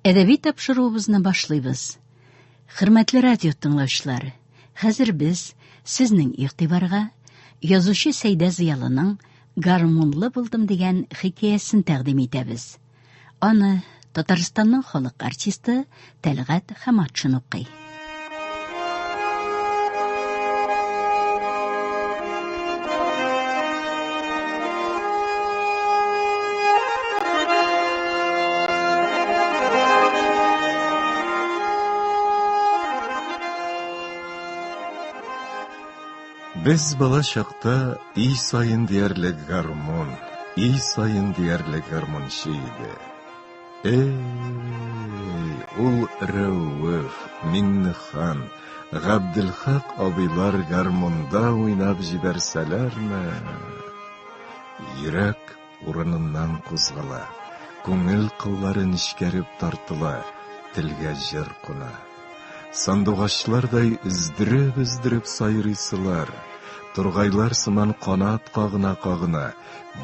Әдәби тапшыруыбызны башлыйбыз. Хөрмәтле радио тыңлаучылар, хәзер без сезнең игътибарга язучы Сәйдә Зыялының Гармунлы булдым дигән хикәясен тәкъдим итәбез. Аны Татарстанның халык артисты Тәлгать Хаматшин укый. Без бала чакта өй саен диярлек гармун, өй саен диярлек гармунчы иде. Эй, ул Рәүф, Миңнехан, Габделхак абыйлар гармунда уйнап җибәрсәләрме? Йөрәк урыныннан кузгала, күңел кыллары нечкәреп тартыла, телгә җыр куна. Сандугачлардай өздереп-өздереп сайрыйсылар, тургайлар сыман канат кагына-кагына,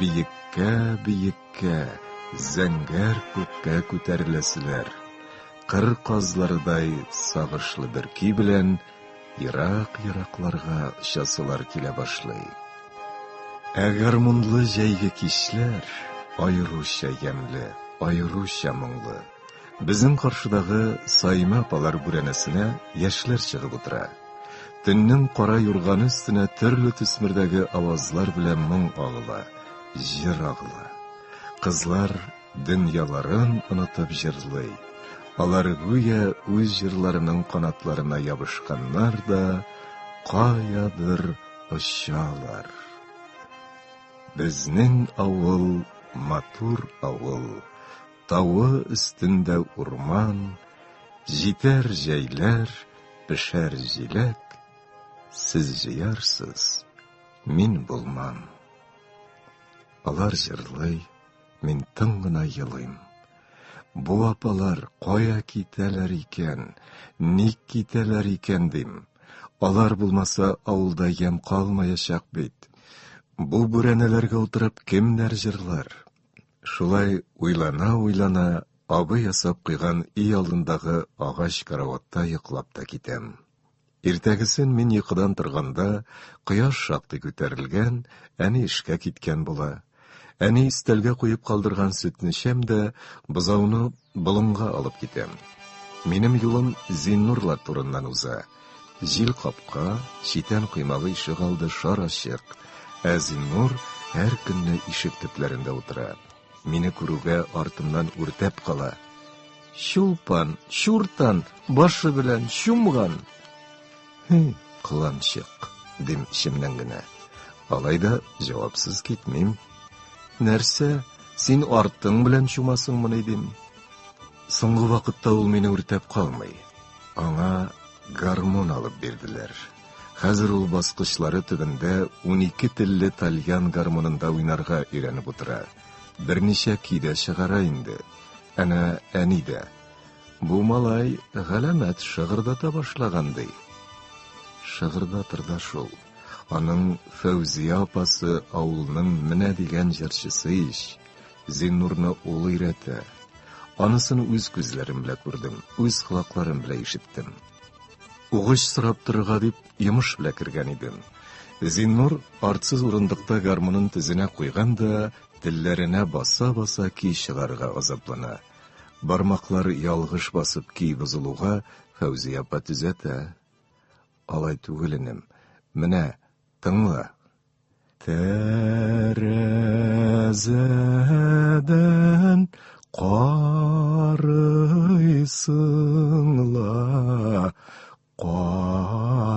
биеккә-биеккә Күккә, зәңгәр күккә күтәреләселәр, кыр казларыдай сагышлы бер көй белән ерак-еракларга очасылар килә башлый. Ә гармунлы җәйге кичләр аеруча ямьле, аеруча моңлы. Безнең каршыдагы Саимә апалар бүрәнәсенә яшьләр чыгып утыра. Төннең кара юрганы өстенә төрле төсмердәге авазлар белән моң агыла, җыр агыла. Кызлар дөньяларын онытып җырлый. Алар гүя үз җырларының канатларына ябышканнар да каядыр очалар. Безнең авыл матур авыл. Тавы өстендә урман, җитәр җәйләр, пешәр җиләк, сез җыярсыз, мин булмам. Алар җырлый, мин тын гына елыйм. Бу апалар кая китәләр икән, ник китәләр икән дим. Алар булмаса, авылда ямь калмаячак бит. Бу бүрәнәләргә утырып кемнәр җырлар? Шулай уйлана-уйлана, абый ясап куйган өй алдындагы агач караватта йоклап та китәм. Иртәгесен мин йокыдан торганда, кояш шактый күтәрелгән, әни эшкә киткән була. Әни өстәлгә куеп калдырган сөтне эчәм дә, бозауны болынга алып китәм. Минем юлым Зиннурлар турыннан уза. Җил капка, читән коймалы ишегалды шар ачык, ә Зиннур һәр көнне ишек төпләрендә утыра. Мине күрүгә артымнан үртәп кала. Чулпан, чуртан, башы белән чумган. Һи, кыланчык, дим эчемнән генә. Алай да җавапсыз китмим. Нәрсә, син артың белән чумасыңмыни, дим. Соңгы вакытта ул мине үртәп калмый. Аңа гармун алып бирделәр. Хәзер ул баскычлары төбендә 12 телле тальян гармунында уйнарга өйрәнеп утыра. Берничә көй дә чыгара инде. Әнә әни дә. Бу малай галәмәт шыгырдата башлаган, ди. Шыгырдатыр да шул. Аның Фәүзия апасы авылның менә дигән җырчысы ич. Зиннурны ул өйрәтә. Анысын үз күзләрем белән күрдем, үз колакларым белән ишеттем. Угыч сорап торырга дип йомыш белән кергән идем. Зиннур артсыз урындыкта гармунын тезенә куйган да, телләренә баса-баса көй чыгарырга азаплана. Бармаклар ялгыш басып көй бозылуга Фәүзия апа төзәтә. Алай түгел, энем. Менә, тыңла. Тәрәзәдән карыйсың ла, карап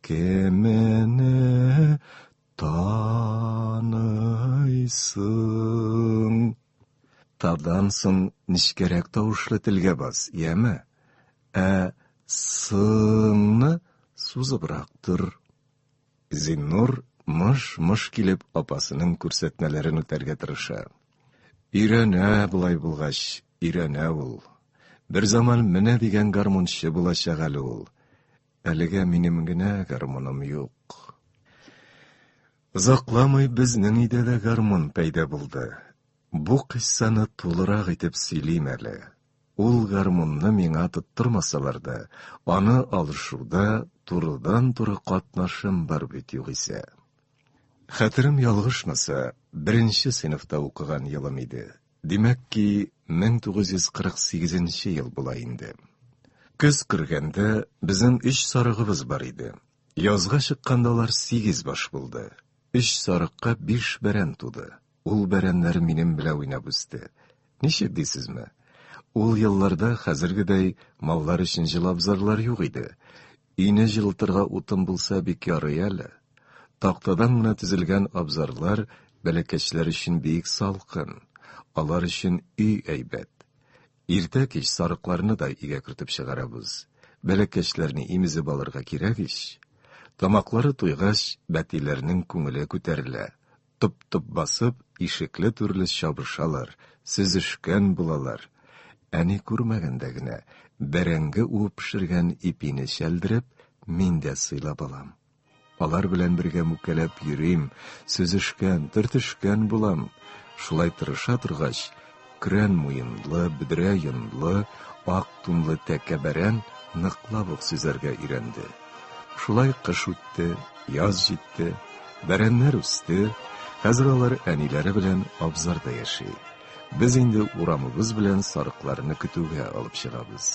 кемне таныйсың. Тадан соң нечкәрәк тавышлы телгә бас, яме? Ә сыңны сузыбрак тор. Зиннур мыш-мыш килеп апасының күрсәтмәләрен үтәргә тырыша. Өйрәнә болай булгач, өйрәнә ул. Берзаман менә дигән гармунчы булачак әле ул. Әлегә минем генә гармуным юк. Озакламый безнең өйдә дә гармун пәйда булды. Бу кыйссаны тулырак итеп сөйлим әле. Ул гармунны миңа тоттырмасалар да, аны алышуда турыдан-туры катнашым бар бит югыйсә. Хәтерем ялгышмаса, беренче сыйныфта укыган елым иде. Димәк ки, 1948 нче ел була инде. Көз кергәндә безнең өч сарыгыбыз бар иде. Язга чыкканда алар сигез баш булды. Өч сарыкка биш бәрән туды. Ул бәрәннәр минем белән уйнап үсте. Ничек дисезме? Ул елларда хәзергедәй маллар өчен җылы абзарлар юк иде. Өйне җылытырга утын булса бик ярый әле. Тактадан гына төзелгән абзарлар бәләкәчләр өчен бик салкын. Алар өчен өй әйбәт. Иртә-кич сарыкларны да өйгә кертеп чыгарабыз. Бәләкәчләрне имезеп алырга кирәк ич. Тамаклары туйгач, бәтиләрнең күңеле күтәрелә. Тып-тып басып, ишекле-түрле чабышалар, сөзешкән булалар. Әни күрмәгәндә генә, бәрәңге уып пешергән ипине чәлдереп, мин дә сыйлап алам. Алар белән бергә мүкәләп йөрим, сөзешкән, төртешкән булам. Шулай тырыша торгач, көрән муенлы, бөдрә йонлы, ак тунлы тәкә бәрән ныклап ук сөзәргә өйрәнде. Шулай кыш үтте, яз җитте, бәрәннәр үсте, хәзер алар әниләре белән абзарда яши. Без инде урамыбыз белән сарыкларны көтүгә алып чыгабыз.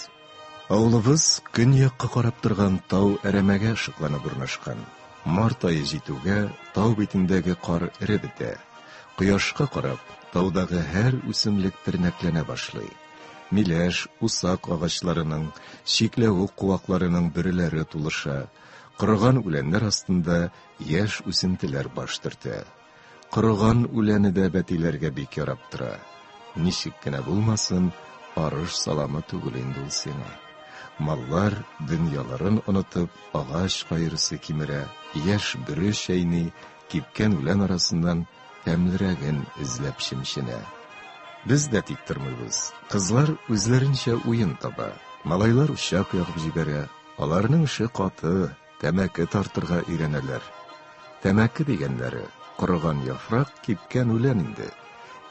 Авылыбыз көньякка карап торган тау әрәмәгә ышыкланып урнашкан. Март ае җитүгә тау битендәге кар эреп бетә. Кояшка карап, таудагы һәр үсемлек тернәкләнә башлый. Миләш, усак агачларының, чикләвек куакларының бөреләре тулыша, корыган үләннәр астында яшь үсентеләр баш төртә. Корыган үләне дә бәтиләргә бик ярап тора. Ничек кенә булмасын, арыш саламы түгел инде ул сиңа. Маллар, дөньяларын онытып, агач каерысы кимерә, яшь бөре чәйни, кипкән үлән арасыннан тәмлерәген эзләп чемченә. Без дә тик тормыйбыз. Кызлар үзләренчә уен таба. Малайлар учак ягып җибәрә. Аларның эше каты, тәмәке тартырга өйрәнәләр. Тәмәке дигәннәре, корыган яфрак, кипкән үлән инде.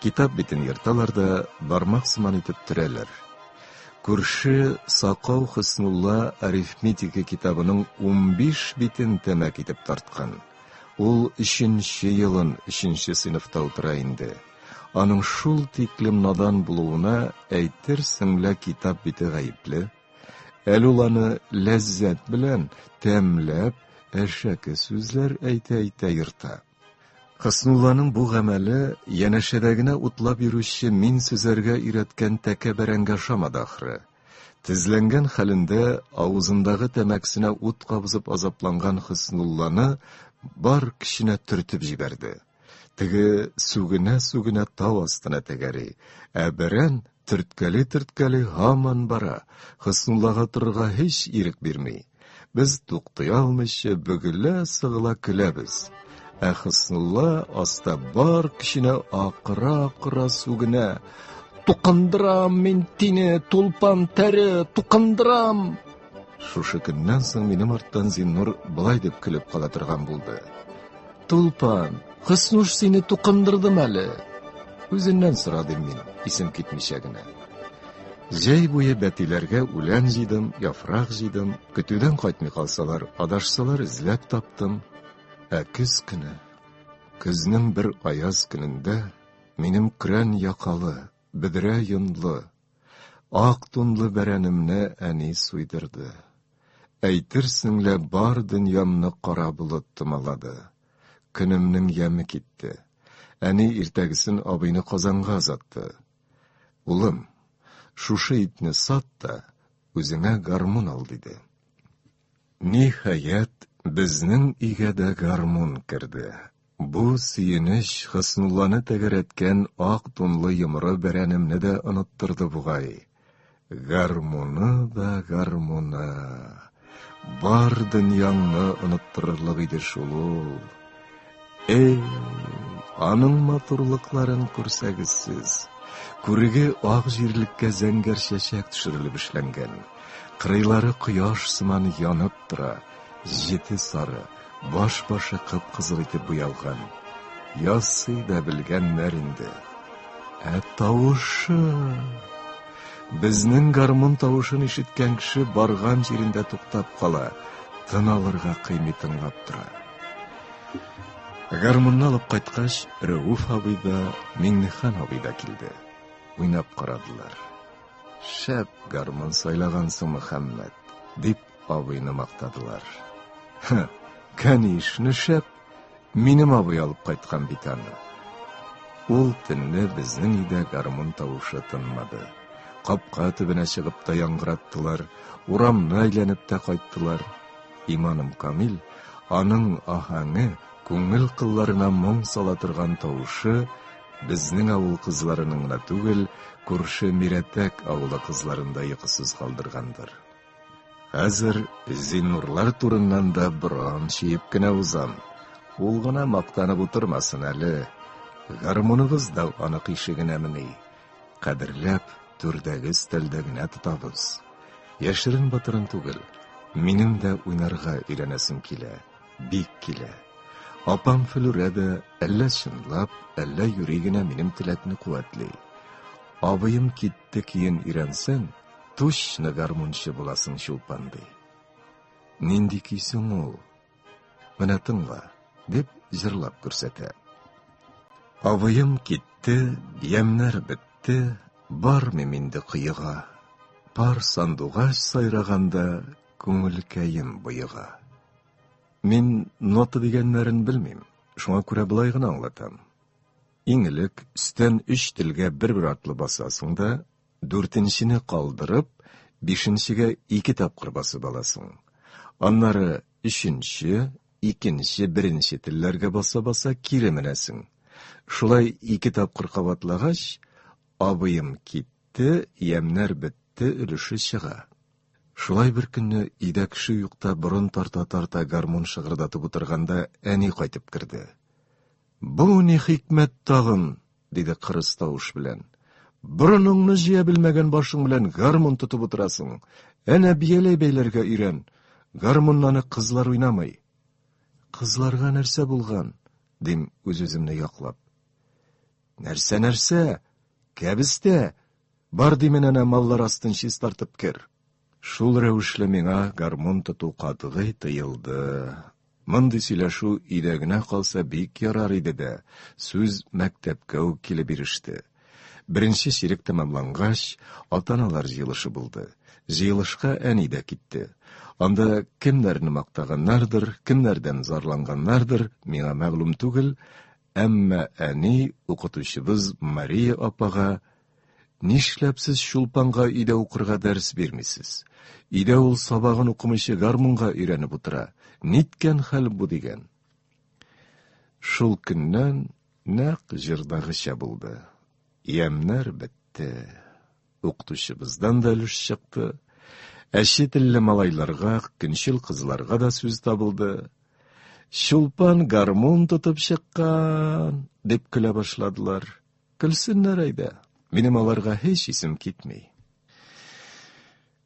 Китап битен ерталар да бармак сыман итеп төрәләр. Күрше Сакау Хөснулла арифметика китабының 15 битен тәмәке итеп тарткан. Ул өченче елын өченче сыйныфта утыра инде. Аның шул тиклем надан булуына әйтерсең лә китап бите гаепле. Әле ул аны ләззәт белән, тәмләп, әшәке сүзләр әйтә-әйтә ерта. Хөснулланың бу гамәле янәшәдә генә утлап йөрүче мин сөзәргә өйрәткән тәкә бәрәнгә ошамады ахры. Тезләнгән хәлендә авызындагы тәмәкесенә ут кабызып азапланган Хөснулланы бар көченә төртеп җибәрде. Теге сүгенә-сүгенә тау астына тәгәри, ә бәрән төрткәли-төрткәли һаман бара, Хөснуллага торырга һич ирек бирми. Без туктый алмыйча бөгелә-сыгыла көләбез. Ә Хөснулла аста бар көченә акыра-акыра сүгенә. Тукындырам мин тине, тулпан тәре, тукындырам! Шушы көннән соң минем арттан Зиннур болай дип көлеп кала торган булды. Тулпан, Хөснуш сине тукындырдым әле. Үзеннән сора дим мин, исем китмичә генә. Җәй буе бәтиләргә үлән җыйдым, яфрак җыйдым, көтүдән кайтмый калсалар, адашсалар эзләп таптым. Ә көз көне, көзнең бер аяз көнендә минем көрән якалы, бөдрә йонлы, ак тунлы бәрәнемне әни суйдырды. Әйтерсең лә бар дөньямны кара болыт томалады. Көнемнең яме китте. Әни иртәгесен абыйны Казанга озатты. Улым, шушы итне сат та, үзеңә гармун ал, диде. Ниһаять, безнең өйгә дә гармун керде. Бу сөенеч Хөснулланы тәгәрәткән ак тунлы йомры бәрәнемне дә оныттырды бугай. Гармуны да гармуны. Бар дөньяңны оныттырырлык иде шул ул. Эй, аның матурлыкларын күрсәгез сез. Күреге ак җирлеккә зәңгәр чәчәк төшерелеп эшләнгән. Кырыйлары кояш сыман янып тора, җете сары, баш-башы кып-кызыл итеп буялган. Ясый да белгәннәр инде. Ә тавышы! Безнең гармун тавышын ишеткән кеше барган җирендә туктап кала, тын алырга кыймый тыңлап тора. Гармунны алып кайткач, Рәүф абый да, Миңнехан абый да килде. Уйнап карадылар. Шәп гармун сайлагансың, Мөхәммәт, дип абыйны мактадылар. Ха, кәнишне шәп, минем абый алып кайткан бит аны. Ул төнне безнең өйдә гармун тавышы тынмады. Капка төбенә чыгып та яңгыраттылар, урамны әйләнеп тә кайттылар. Иманым камил, аның аһәңе, күңел кылларына моң сала торган тавышы безнең авыл кызларының гына түгел, күрше Мирәтәк авылы кызларын да йокысыз калдыргандыр. Хәзер Зиннурлар турыннан да борын чөеп кенә узам. Ул гына мактанып утырмасын әле. Гармуныбыз да аныкы ише генәмени. Кадерләп, түрдәге өстәлдә генә тотабыз. Яшерен-батырын түгел, минем дә уйнарга өйрәнәсем килә, бик килә. Апам Флүрә дә әллә чынлап, әллә юри генә минем теләкне куәтли. Абыем китте көен өйрәнсәң, Точно гармунчы буласың, Чулпан, ди. Нинди көй соң ул? Менә тыңла, дип җырлап күрсәтә. Абыем китте, ямьнәр бетте, бармыйм инде коега. Пар сандугач сайраганда күңелкәем боега. Мин нота дигәннәрен белмим, шуңа күрә болай гына аңлатам. Иң элек өстән өч телгә бер-бер артлы басасың да, Дүртенчене калдырып, бишенчегә ике тапкыр басып аласың. Аннары өченче, икенче, беренче телләргә баса-баса кире менәсең. Шулай ике тапкыр кабатлагач, абыем китте, ямьнәр бетте өлеше чыга. Шулай бер көнне өйдә кеше юкта борын тарта-тарта гармун шыгырдатып утырганда әни кайтып керде. Бу ни хикмәт тагын? диде кырыс тавыш белән. Борыныңны җыя белмәгән башың белән гармун тотып утырасың. Әнә бияләй бәйләргә өйрән. Гармуннаны кызлар уйнамый. Кызларга нәрсә булган? дим үз-үземне яклап. Нәрсә, нәрсә? Кәбестә! Бар димен әнә маллар астын чистартып кер. Шул рәвешле миңа гармун тоту катгый тыелды. Мондый сөйләшү өйдә генә калса бик ярар иде дә, сүз мәктәпкә үк килеп иреште. Беренче чирек тәмамлангач, ата-аналар җыелышы булды. Җыелышка әни дә китте. Анда кемнәрне мактаганнардыр, кемнәрдән зарланганнардыр, миңа мәгълүм түгел, әмма әни укытучыбыз Мария апага Нишләп сез Чулпанга өйдә укырга дәрес бирмисез? Өйдә ул сабагын укымыйча гармунга өйрәнеп утыра. Ниткән хәл бу дигән? Шул көннән нәкъ җырдагыча булды. Ямьнәр бетте. Укытучыбыздан да өлеш чыкты. Әче телле малайларга, көнчел кызларга да сүз табылды. Чулпан гармун тотып чыккан, дип көлә башладылар. Көлсеннәр әйдә, минем аларга һич исем китми.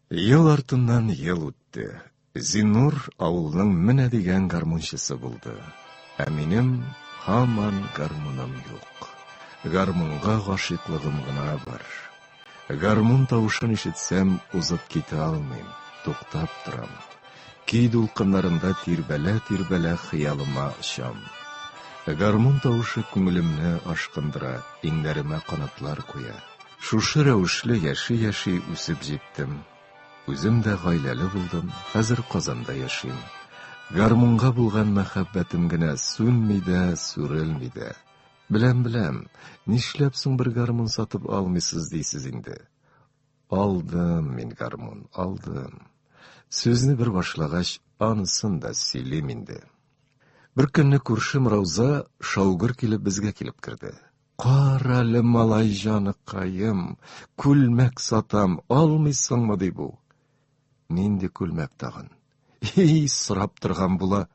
Ел артыннан ел үтте. Зиннур авылның менә дигән гармунчысы булды. Ә минем һаман гармуным юк. Гармунга гашыйклыгым гына бар. Гармун тавышын ишетсәм, узып китә алмыйм, туктап торам. Көй дулкыннарында тирбәлә-тирбәлә хыялыма очам. Гармун тавышы күңелемне ашкындыра, иңнәремә канатлар куя. Шушы рәвешле яши-яши үсеп җиттем. Үзем дә гаиләле булдым, хәзер Казанда яшим. Гармунга булган мәхәббәтем генә сүнми дә, сүрелми дә. Беләм, беләм, нишләп соң бер гармун сатып алмыйсыз дисез инде. Алдым мин гармун, алдым. Сүзне бер башлагач, анысын да сөйлим инде. Бер көнне күршем Рауза шаугыр килеп безгә килеп керде. Карале, малай җаныкаем, күлмәк сатам, алмыйсыңмы, ди бу. Нинди күлмәк тагын? И, сорап торган була.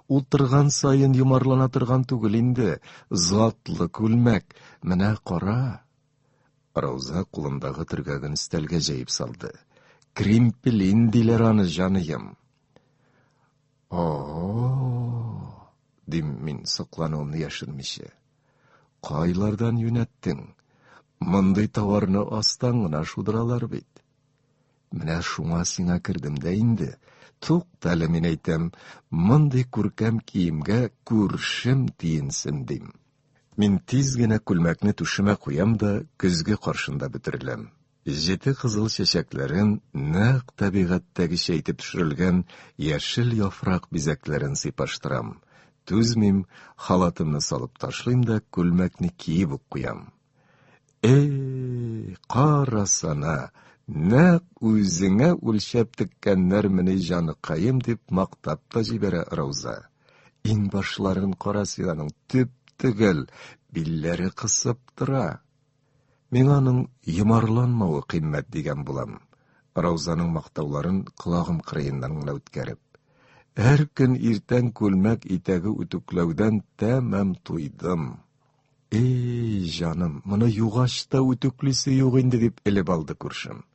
Утырган саен йомарлана торган түгел инде. Затлы күлмәк. Менә кара. Рауза кулындагы төргәген өстәлгә җәеп салды. Кримпелин диләр аны, җаныем. О-о-о, дим мин соклануымны яшермичә. Кайлардан юнәттең? Мондый товарны астан гына шудыралар бит. Менә шуңа сиңа кердем дә инде. Туктале, мин әйтәм, мондый күркәм киемгә күршем тиенсен дим. Мин тиз генә күлмәкне түшемә куям да көзге каршында бөтереләм. Җете кызыл чәчәкләрен нәкъ табигатьтәгечә итеп төшерелгән яшел яфрак бизәкләрен сыйпаштырам. Түзмим, халатымны салып ташлыйм да күлмәкне киеп үк куям. Эй, карасана, нәкъ үзеңә үлчәп теккәннәрмени, җаныкаем, дип мактап та җибәрә Рауза. Иңбашларын кара син аның, төп-төгәл, билләре кысып тора. Миңа аның йомарланмавы кыйммәт дигән булам, Раузаның мактауларын колагым кырыеннан гына үткәреп. Һәр көн иртән күлмәк итәге үтүкләүдән тәмам туйдым. Эй, җаным, моны югач та үтүклисе юк инде, дип элеп алды күршем.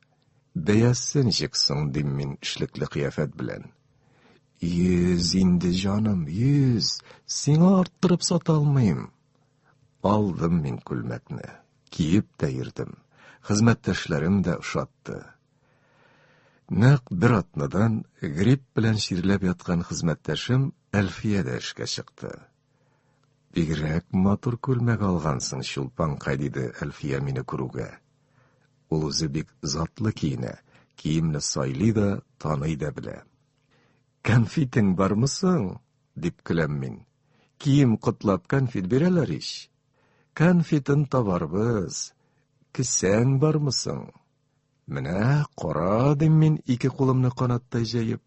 Бәясе ничек соң, дим мин эшлекле кыяфәт белән. 100 инде, җаным, 100, сиңа арттырып сата алмыйм. Алдым мин күлмәкне, киеп тә йөрдем, хезмәттәшләрем дә ошатты. Нәкъ бер атнадан грипп белән чирләп яткан хезмәттәшем Әлфия дә эшкә чыкты. Бигрәк матур күлмәк алгансың, Чулпанкай, диде Әлфия мине күрүгә. Ул үзе бик затлы киенә, киемне сайлый да, таный да белә. Кәнфитең бармы соң? дип көләм мин. Кием котлап кәнфит бирәләр ич. Кәнфитен табарбыз. Кесәң бармы соң? Менә, кара, дим мин, ике кулымны канаттай җәеп.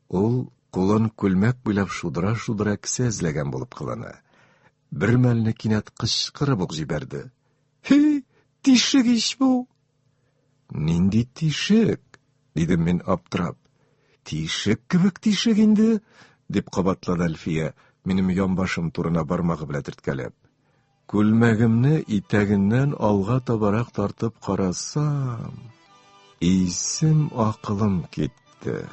Ул кулын күлмәк буйлап шудыра-шудыра кесә эзләгән булып кылана. Бер мәлне кинәт кычкырып ук җибәрде. Һи, тишек ич бу! Нинди тишек? дидем мин аптырап. Тишек кебек тишек инде, дип кабатлады Әлфия, минем янбашым турына бармагы белән төрткәләп. Күлмәгемне итәгеннән алга табарак тартып карасам, исем акылым китте.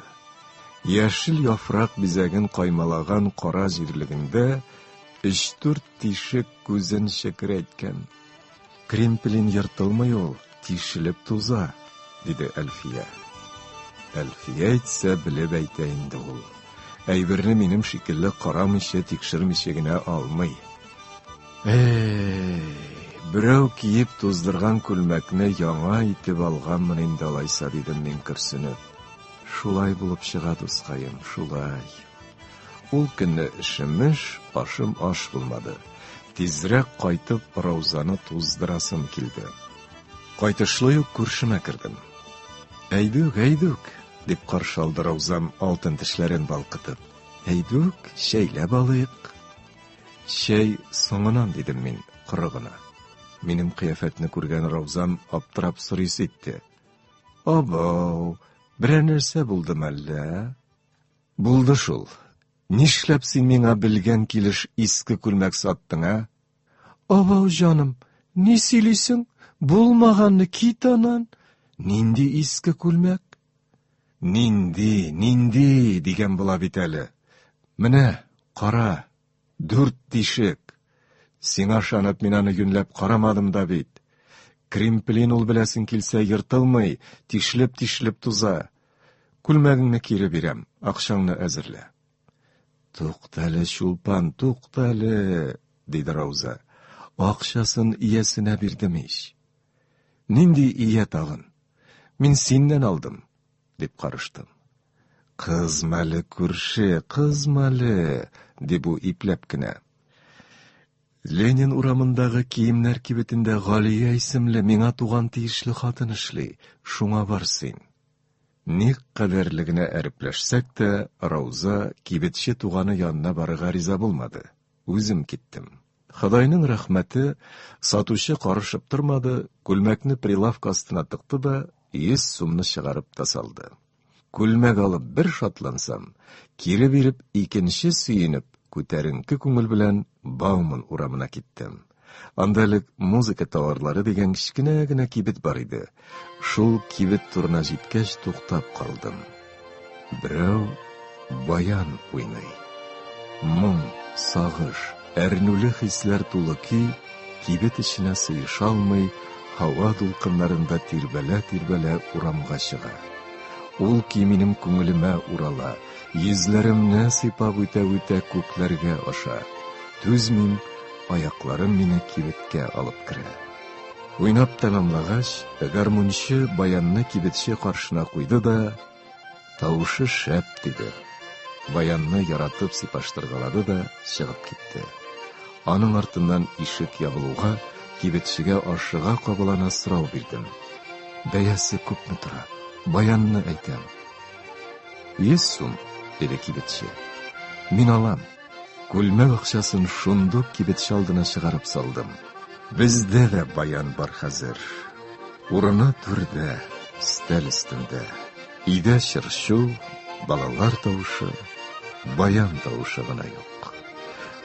Яшел яфрак бизәген каймалаган кара җирлегендә өч-дүрт тишек күзен чекерәйткән. Кремпелин ертылмый ул, тишелеп туза, диде Әлфия. Әлфия әйтсә, белеп әйтә инде ул. Әйберне минем шикелле карамыйча, тикшермичә генә алмый. Эй, берәү киеп туздырган күлмәкне яңа итеп алганмын инде алайса, дидем мин көрсенеп. Шулай булып чыга, дускаем, шулай. Ул көнне эшем эш, ашым аш булмады. Тизрәк кайтып, Раузаны туздырасым килде. Кайтышлый ук күршемә кердем. Әйдүк, әйдүк, дип каршы алды Раузам, алтын тешләрен балкытып. Әйдүк, чәйләп алыйк. Чәй соңынан, дидем мин, коры гына. Минем кыяфәтне күргән Раузам аптырап сорыйсы итте. Абау, берәр нәрсә булды мәллә? Булды шул. Нишләп син миңа белгән килеш иске күлмәк саттың, ә? Абау, җаным, ни сөйлисең? Булмаганны кит аннан. Нинди иске күлмәк? Нинди, нинди, дигән була бит әле. Менә, кара, дүрт тишек. Сиңа ышанып, мин аны юньләп карамадым да бит. Кримплин ул беләсең килсә ертылмый, тишелеп-тишелеп туза. Күлмәгеңне кире бирәм, акчаңны әзерлә. Туктале, Чулпан, туктале, диде Рауза. Акчасын иясенә бирдем ич. Нинди ия тагын? Мин синнән алдым, дип карыштым. Кызмале, күрше, кызмале, ди бу ипләп кенә. Ленин урамындагы киемнәр кибетендә Галия исемле миңа туган тиешле хатын эшли, шуңа бар син. Ник кадәрле генә әрепләшсәк тә, Рауза кибетче туганы янына барырга риза булмады. Үзем киттем. Ходайның рәхмәте, сатучы карышып тормады, күлмәкне прилавка астына тыкты да, 100 сумны чыгарып та салды. Күлмәк алып бер шатлансам, кире биреп икенче сөенеп, күтәренке күңел белән Бауман урамына киттем. Анда элек музыка товарлары дигән кечкенә генә кибет бар иде. Шул кибет турына җиткәч туктап калдым. Берәү баян уйный. Моң, сагыш, әрнүле хисләр тулы көй кибет эченә сыеша алмый, һава дулкыннарында тирбәлә-тирбәлә урамга чыга. Ул көй минем күңелемә урала, йөзләремне сыйпап үтә-үтә күкләргә аша. Түзмим, аякларым мине кибеткә алып керә. Уйнап тәмамлагач, гармунчы баянны кибетче каршына куйды да, Тавышы шәп, диде. Баянны яратып сыйпаштыргалады да чыгып китте. Аның артыннан ишек ябылуга, кибетчегә ашыга-кабалана сорау бирдем. Бәясе күпме тора? Баянны әйтәм. 100 сум, диде кибетче. Мин алам. Күлмәк акчасын шундук кибетче алдына чыгарып салдым. Бездә дә баян бар хәзер. Урыны түрдә, өстәл өстендә. Өйдә чыр-чу, балалар тавышы, баян тавышы гына юк.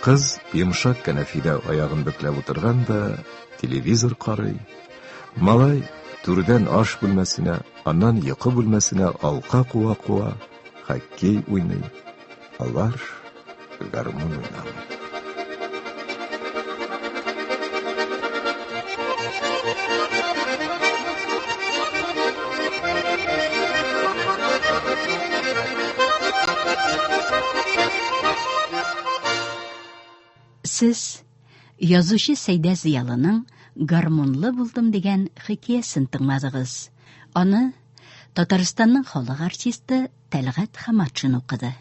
Кыз йомшак кәнәфидә аягын бөкләп утырган да телевизор карый. Малай түрдән аш бүлмәсенә, аннан йокы бүлмәсенә алка куа-куа хоккей уйный. Алар гармун уйнамый. Сез язучы Сәйдә Зыялының Гармунлы булдым дигән хикәясен тыңладыгыз. Аны Татарстанның халык артисты Тәлгать Хаматшин укыды.